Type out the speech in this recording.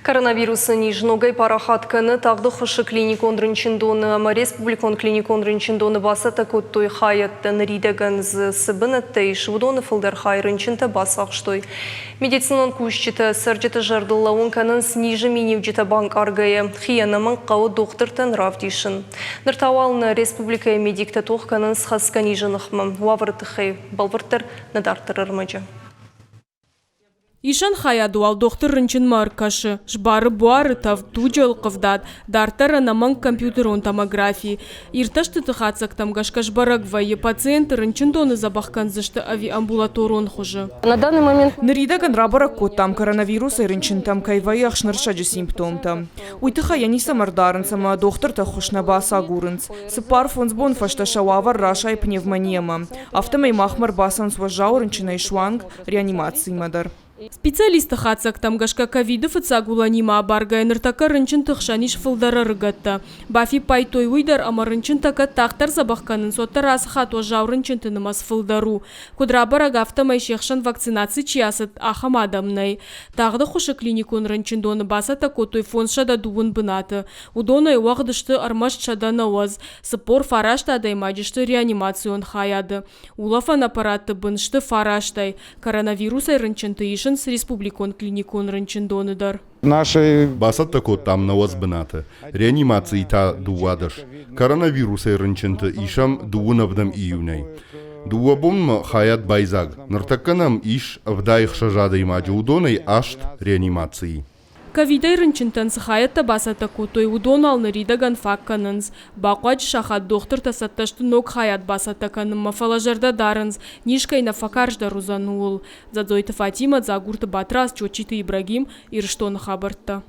Коронавирусы низ ногӕй парахат кӕны. Тагъд ӕххуысы клиникон рынчындоны ӕмӕ республикон клиникон рынчындоны бацӕттӕ кодтой хайӕдтӕ. Ныридӕгӕн дзы цы бынӕттӕ ис, уыдоны фылдӕр хай рынчынтӕ бацахстой. Медицинон кусджытӕ цӕрджыты зӕрдыл лӕууын кӕнынц низы миниуджытӕ банкъаргӕйӕ, хи ӕнӕмӕнг хъӕуы дохтыртӕн равдисын. Ныр та уал нӕ республикӕйы медиктӕ тох кӕнынц хӕцгӕ низы ныхмӕ. Уавӕры тыххӕй бӕлвырддӕр нӕ дарддӕр ӕрмӕджы. Исӕн хайады уал дохтыр рынчынмӕ ӕркӕсы, сбары буары тӕвд, туджы ӕлхъывдад, дарддӕр ӕнӕмӕнг компьютерон томографи. Иртӕстыты хатдзӕгтӕм гӕсгӕ сбӕрӕг вӕййы, пациенты рынчындоны дзӕбӕх кӕндзысты ӕви амбулаторон хуызы. На данный момент Ныридӕгӕн рабӕрӕг кодтам, коронавирусӕй рынчынтӕм кӕй вӕййы ӕхснырсӕджы симптомтӕ. Уый тыххӕй йӕ ницӕмӕ ӕрдарынц ӕмӕ дохтырты ӕххуыс нӕ бацагурынц. Цыппар-фондз бон фӕстӕ сӕ уавӕр расайы пневмониямӕ. Афтӕмӕй махмӕ ӕрбацӕуынц уӕззау рынчынӕй суанг реанимацимӕ дӕр. Специалистты хатдзӕгтӕм гӕсгӕ ковиды фыццаг уылӕнимӕ абаргӕйӕ ныртӕккӕ рынчынты хсӕн ис фылдӕр ӕрыгӕттӕ. Бафиппайдтой уый дӕр, ӕмӕ рынчынтӕ кӕд тагъддӕр дзӕбӕх кӕнынц, уӕддӕр ацы хатт уӕззау рынчынты нымӕц фылдӕр у. Куыд рабӕрӕг, афтӕмӕй се хсӕн вакцинаци чи ацыд, ахӕм адӕм нӕй. Тагъд ӕххуысы клиникон рынчындоны бацӕттӕ кодтой 530 бынаты. Уыдонӕй уӕгъд сты ӕрмӕст 190, 49 адӕймаджы сты реанимацион хайады. Улӕфӕн аппаратты бын сты фарастӕй. Коронавирусӕй рынчынты исынц республикон клиникон рынчындоны дӕр. Нашей Бацӕттӕ кодтам 90 бынаты, реанимацийы та 12. Коронавирусӕй рынчынты исӕм 27 июнӕй. Дыууӕ бонмӕ хайад байдзаг. Ныртӕккӕ нӕм ис 76 адӕймаджы, уыдонӕй аст реанимацийы. Ковидӕй рынчынтӕн цы хайӕдтӕ бацӕттӕ кодтой, уыдон уал ныридӕгӕн фаг кӕнынц. Бахъуаджы сахат дохтыртӕ цӕттӕ сты ног хайад бацӕттӕ кӕнынмӕ, фӕлӕ зӕрдӕ дарынц, низ кӕй нӕ фӕкарздӕр уыдзӕн, ууыл. Дзӕдзойты Фатимӕ, Дзагурты Батрадз, Чочиты Ибрагим, Ирыстоны хабӕрттӕ.